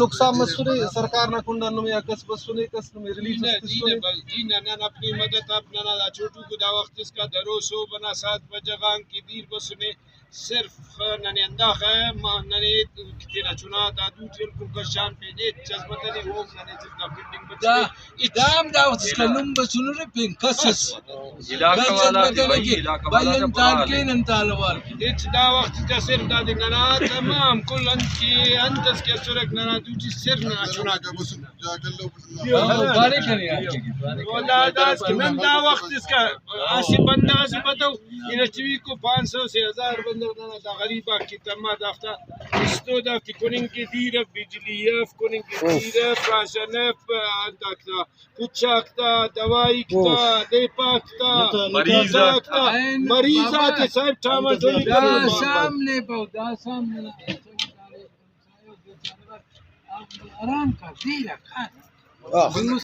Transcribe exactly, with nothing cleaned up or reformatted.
نقصان مسنے، سرکار نا کنڈ آن نمے آ کس بسنے، کس نمے ریلیف اس تسنے۔ جی نہ، بل-، جی نہ، نن اپنی مدد اپ ننا دا چھوٹوکو دا وخت اسکا درو صوب ئنا ساعت بجہ غان کہ دیر بسنے، صرف ننے ہنداخہ ما ننے تینا چنا تا دوٹی ہلکر کشان پین ہچ جذبہ تنے، اوفک ننے صرف دا فنڈنگ دا، بچنے، ہچ دا ہم دا وخت اسکا نم بسنرے پین کس اس۔ علاقہ کس والا اس بدنے بھائی، کہ علاقہ بھائی والا انت حال کین، انت حال احوال کین۔ ہچ دا وخت اسکا صرف دادے ننا تمام کل انت کہ انت اس کہ اسرک ننا دوٹی صرف ننا چنا تا بسن۔ ہاں، پارے کنے یار۔ ولا دا اس کہ نن دا وخت اسکا اسہ بندغ اسے بتو، اینا ٹی وی کو پانچ سو سے ہزار بندغ ننا دا غریب آک کہ تما دافتا استو دافتے کننگ کہ دیر اف، بجلی اف، کننگ کہ دیر اف، راشن اف، انتاک تا پچاک تا، دوائیک تا، لیپاک تا، مریض آک تا، مریض آتے صاحب ٹاما ٹولی دا کننگ۔ سامنے بہو، دا سامنے۔ آرام کر، دیر آ کر۔ آہ۔